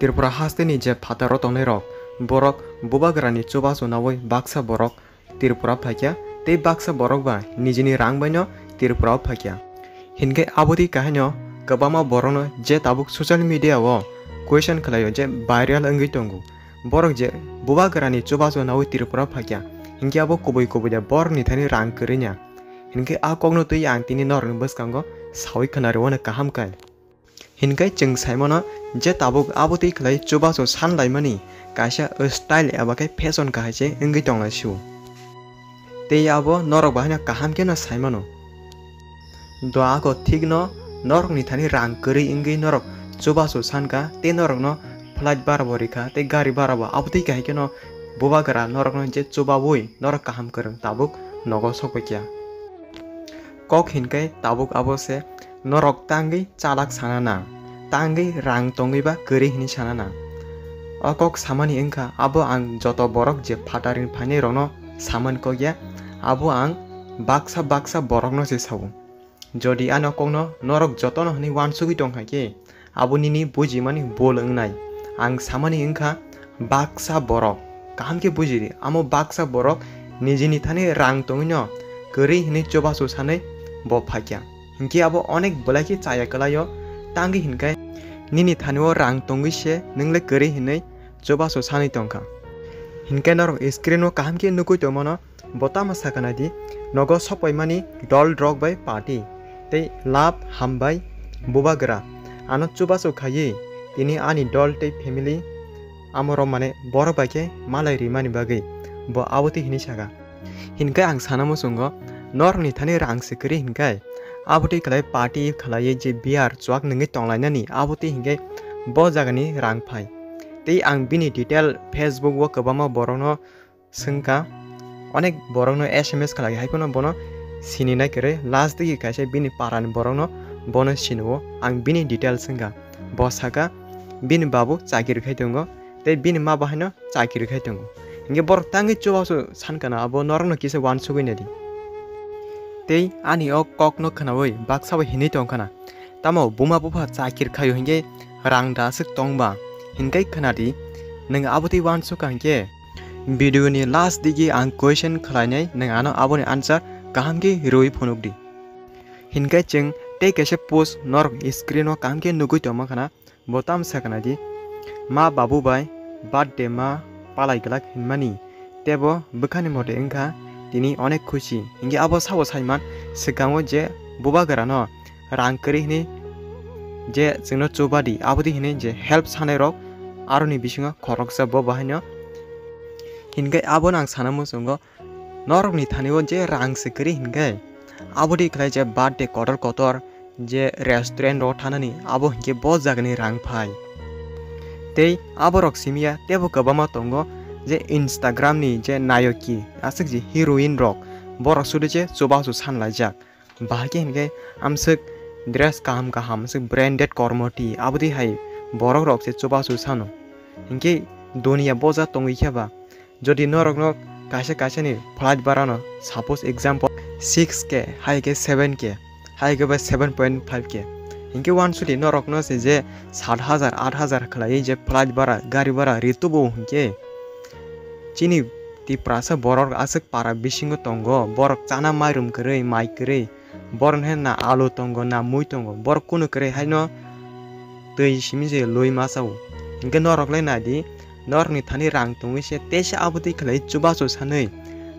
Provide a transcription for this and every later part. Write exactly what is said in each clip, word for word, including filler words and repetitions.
Tripura hasteni je phataro tongnairok, borok bubagrani chubachu naui baksa borok Tripura phaikya, tei baksa borok ba nijini rang baino Tripura o phaikya. Hinkhe aboni kahaino kwbangma borokno je tabuk social media o question khlaio je viral wngwi tongo. Borok je bubagrani chubachu naui Tripura phaikya, hinkhe abo kubui kubui de borokni thani rang kwrwina. Hinkhe a kokno twi ang tini norokni bwskango saui khwnari wano kaham khe. Hinkhe chwng saimano je tabuk abo twi khlai chubachu san laimani kaisa style eba khe fashion kahai se wngwi tonglai sio. Tei abo norok bahaino kaham kheno saimano. Do ako thikno norokni thani rang kwrwi wngwi norok chubachu sankha tei norokno flight bara bo rikha tei gari bara bo abo twi kahai kheno bubagra norokno je chubaui norok kaham kwrwng tabuk nogo sokphaikya. Kok hinkhe tabuk abo se norok tangwi chalak sana nang, tangwi rang tongwi ba kwrwi hinwi sana nang. O kok samani wngkha abo ang joto borok je phatarni phainairokno samani kok ya, abo ang baksa baksa borokno se sao. Jodi ano kokno norok jotono hinwi uansugwi tongkha khe, abo nini bujimani bol wngnai. Ang samani wngkha baksa borok. Kaham khe bujidi, amo baksa borok nijini thani rang tongwino kwrwi hinwi chubachu sanwi bo phaikya. Hinkhe abo onek belai khe chaya kwlaio, tangwi hinkhe nini thani o rang tongwi se nwng le kwrwi hinwi chubachu sanwi tongkha. Hinkhe norok screen o kaham khe nugwi tongmano, bo tamo sakha naidi, nogo sopaimani dol rok bai party tei love hambai bubagra ano chubachu khaiwi tini ani dol tei family amoro mane borok bai khe malai rimani bagwi bo abo twi hinwi sakha. Hinkhe ang sana muchungo norokni thani rang se kwrwi hinkhe abo twi khlai party khlaiwi je beer chuak nungwi tonglainani abo twi hinkhe bo jagani rang phai. Tei ang bini detail Facebook o kwbangma borokno swngkha, onek borokno S M S khlai hai phano bono sini nai kwrwi, last digi kaisa bini parani borokno bono sinio, ang bini details wngkha. Bo sakha bini babu chakiri khai tongo tei bini ma bahaino chakiri khai tongo. Hinkhe borok tangwi chubachu sankha na abo norokno kisa uansugwi naidi. Tei ani o kokno khwnaui baksa bo hinwi tongkha na, tamo buma bupha chakiri khaio hinkhe rang da aswk tong ba? Hinkhe khwnadi, nwng abo twi uansukha hinkhe video ni last digi ang question khlainai, nwng ano aboni answer kaham khe rwi phunukdi. Hinkhe chwng tei kaisa post norok screen o kaham khe nugwi tongma khana, bo tamo sakha naidi, ma babu bai birthday ma palai glak hinmani, tebo bwkhani mote wngkha tini onek khusi. Hinkhe abo sabo saiman swkango je bubagrano rang kwrwi hinwi je chwngno chubadi, aboni hinwi je help sanairok aroni bisingo khoroksa bo bahaino. Hinkhe abono ang sana muchungo, norokni thani o je rang se kwrwi hinkhe, aboni khlai je birthday kotor kotor je restaurant o thanani, abo hinkhe bo jagani rang phai. Tei aborok simiya tebo kwbangma tongo je Instagram ni je nayoki, aswk je heroine rok, borok sudu je chubachu sanlaijak. Bahai khe hinkhe amswk dress kaham kaham, amswk branded kormoti, aboni hai borok rok se chubachu sano. Hinkhe duniya boja tongwi khe ba, jodi norokno kaisa kaisa ni flight bara no, suppose example six K, hai khe seven K, hai khe ba seven point five K, hinkhe uansudi norokno se je sat hajar, aat hajar khlaiwi je flight bara, gari bara ri tubu hinkhe, chini Tiprasa borok aswk para bisingo tongo, borok chana mairum kwrwi, mai kwrwi, borok he na alu tongo, na mui tongo, borok kunu kwrwi haino twi simi je lui ma chao. Hinkhe norok le naidi, norokni thani rang tongwi se teisa abo twi khlai chubachu sanwi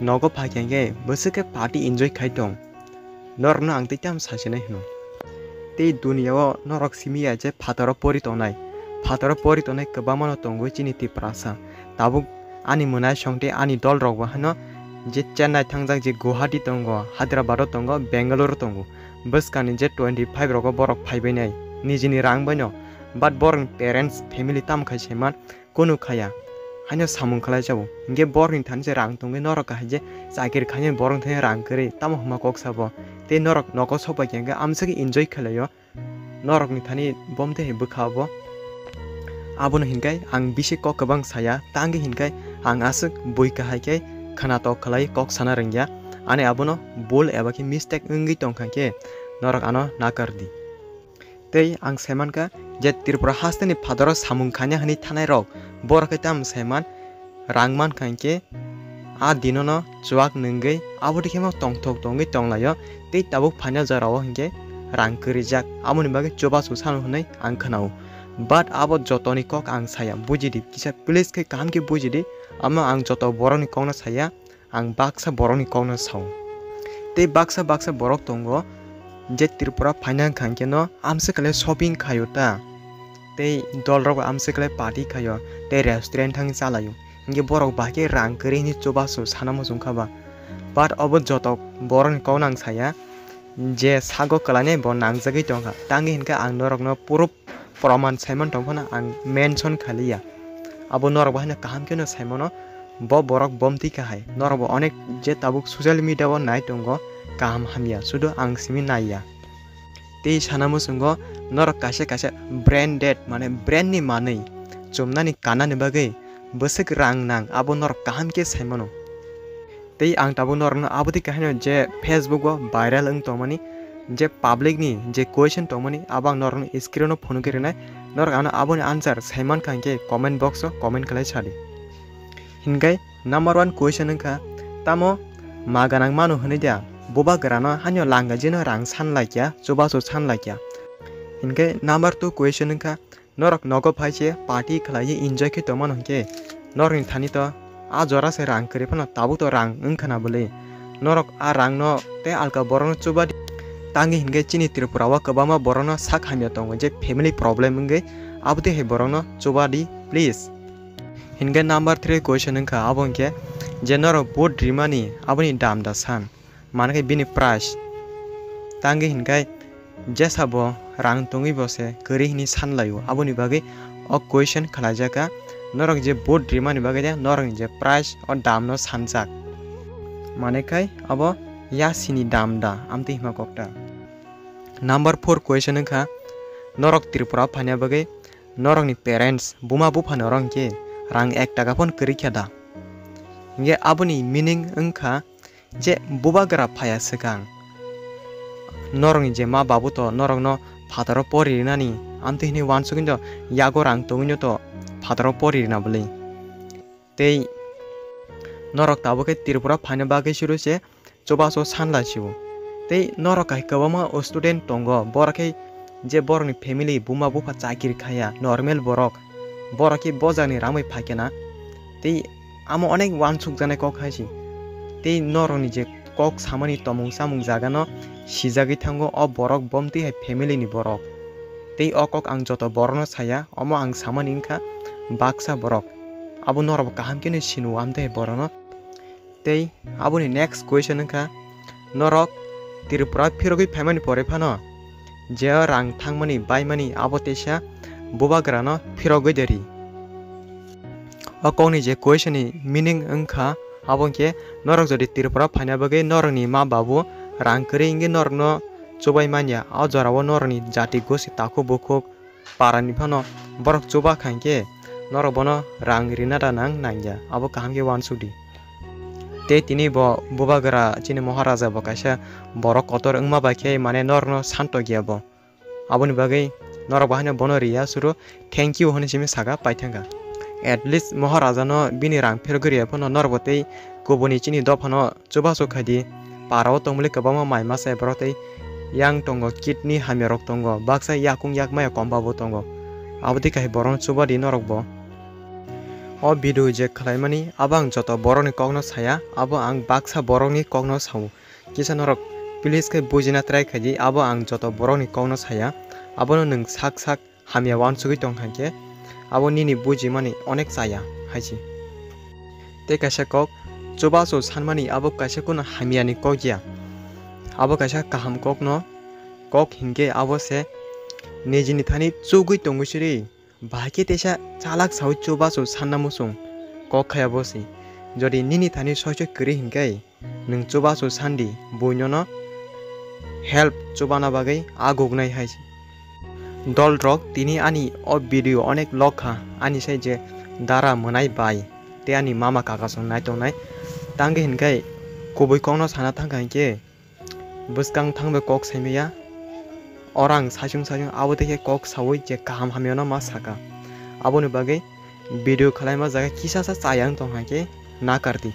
nogo phai khe hinkhe bwswk khe party enjoy khai tong. Norokno ang tei tamo sasinai hwno. Tei duniya o norok simi ya je phataro pori tongnai. Phataro pori tongnai kwbangma no tongo chini Tiprasa. Tabuk ani mwnaisong tei ani dol rok bo hano je Chennai thangjak, je Guwahati tongo, Hyderabad o tongo, Bangalore o tongo. Bwskangni je twenty five rogo borok phaibainai nijini rang baino. But borokni parents, family tamo khai saiman kunu khaya, haino samung khlai jabo. Hinkhe borokni thani se rang tongwi norok kahai je chakiri khainai borokni thani rang kwrwi tamo hwnma kok sabo. Tei norok nogo sok bai khe hinkhe amswk enjoy khlaio norokni thani bom tei hai bwkha bo. Abono hinkhe ang bisi kok kwbang saya, tangwi hinkhe ang aswk bui kahai khe khwnatok khlai kok sana rwngya. Ani abono bul eba khe mistake wngwi tongkha khe norok ano nakar di. Tei ang saimankha Je Tripura hasteni phadaro samung khaina hwnwi thanai rok, borok khe tamo saiman, rang mankha hinkhe a dinono chuak nwngwi abo dikhe ma tongthok tongwi tonglaio, tei tabuk phaina jorao hinkhe rang kwrwijak, aboni bagwi chubachu sano hwnwi ang khnao. But abo jotoni kok ang saya, bujidi, kisa please khe kaham khe bujidi, amo ang joto borokni kokno saya. Ang baksa borokni kokno sao. Tei baksa baksa borok tongo, je Tripura phaina wngkha hinkhe no amswk kale shopping khaio ta. Tei dolrok bo amswk kale party khaio, tei restaurant thangwi chalaio. Hinkhe borok bahai khe rang kwrwi hinwi chubachu sana muchung kha ba. But obo joto borokni kokno ang saya, je sago kwlainai bo nangjagwi tongkha. Tangwi hinkhe ang norokno proof proman saiman tong phano ang mention khaliya. Abo norok bahaino kaham kheno saimano, bo borok bomtwi kahai. Norok bo onek je tabuk social media o nai tongo, kaham hamya, sudu ang simi naiya. Tei sana muchungo norok kaisa kaisa branded, mane brand ni manwi chumnani kanani bagwi bwswk rang nang, abo norok kaham khe saimano. Tei ang tabuk norokno aboni kahaino je Facebook o viral wng tongmani, je public ni je question tongmani, abo ang norokno screen o phunugwi rwnai. Norok ano aboni answer saimankha hinkhe comment box o comment khlai sadi. Hinkhe number one question wngkha, tamo ma gwnang mano hwnwi da? Bubagrano haino langajino rang san laikya, chubachu san laikya. Hinkhe number two question wngkha, norok nogo phai se party khlaiwi enjoy khe tongmano hinkhe norokni thani to a jora se rang kwrwi phano tabuk to rang wngkha na bwlwi. Norok a rangno tei alka borokno chubadi. Tangwi hinkhe chini Tripura o kwbangma borokno sak hamya tongo je family problem wngwi, aboni hai borokno chubadi please. Hinkhe number three question wngkha abo hinkhe je norok vote rimani aboni dam da san. Mane khe bini price. Tangwi hinkhe jesa bo rang tongwi bo se kwrwi hwnwi san laio. Aboni bagwi o question khlaijak kha, norok je vote rimani bagwi de norokni je price o dam no sanjak. Mane khai abo yasini dam da, amtwi hima kok ta. Number four question wngkha, norok Tripura phaina bagwi norokni parents, buma bupha norok hinkhe rang ek taka phano kwrwi kha da? Hinkhe aboni meaning wngkha, je bubagra phaiya swkang norokni je ma babu to norokno phataro pori rinani, amtwi hwnwi uansukgwi no yago rang tongwino to phataro pori rina bwlwi. Tei norok tabuk khe Tripura phaina bagwi suru se chubachu san lai sio. Tei norok hai kwbangma student tongo, borok khe je borokni family buma bupha chakiri khaiya, normal borok, borok khe bojani rang bai phaikhe na. Tei amo onek uansukjaknai kok hai se. Tei norokni je kok samani tomung samung jagano sijagwi thango o borok, bomtwi hai family ni borok. Tei o kok ang joto borokno saya, omo ang samani wngkha baksa borok. Abo norok bo kaham kheno sinu amtwi hai borokno. Tei aboni next question wngkha, norok Tripura phirogwi phaimani pore phano je rang thangmani baimani abo teisa bubagrano phirogwi de ri? O kokni je question ni meaning wngkha, abo hinkhe norok jodi Tripura phaina bagwi norokni ma babu rang kwrwi wngwi norokno chubai manya, o jorao norokni jati gosi takhuk bukhuk parani phano borok chuba kha hinkhe norok bono rang rina da nang nangya, abo kaham khe uansukdi. Tei tini bo bubagra chini Maharaja bo kaisa borok kotor wngma bai khe mane norokno santo giya bo. Aboni bagwi norok bo haino bono riya suru thank you hwnwi simi saka paithangkha. At least Maharaja no bini rang phirogwi riya phano norok bo tei kubuni chini dophano chubachu khaidi, parao tongmili kwbangma mai masa borok tei yang tongo, kidney hamya rok tongo, baksa yakung yak maya komba bo tongo. Abo tei kahai borokno chubadi norok bo. O video je khlaimani abo ang joto borokni kokno saya, abo ang baksa borokni kokno sao. Kisa norok please khe bujina try khaidi, abo ang joto borokni kokno saya, abono nwng sak sak hamya uansugwi tong kha khe, abo nini bujimani onek chaya hai se. Tei kaisa kok, chubachu sanmani abo kaisa kunu hamyani kok ya. Abo kaisa kaham kokno kok hinkhe abo se nijini thani chugwi tongwi siri. Bahai khe teisa chalak saui chubachu sanna muchung kok khai abo se. Jodi nini thani soi soi kwrwi hinkhe, nwng chubachu sandi, buinono help chubana bagwi a gugnai hai se. Dolrok, tini ani o video onek lok kha, ani sai je dara mwnai bai tei ani mama kaka song nai tongnai. Tangwi hinkhe kubui kokno sana thangkha hinkhe bwskang thangbai kok saimaya. Orang saichung saichung abo tei khe kok saui je kaham hamyano ma saka. Aboni bagwi video khwlaima jaga kisasa chayang tong hai khe nakardi.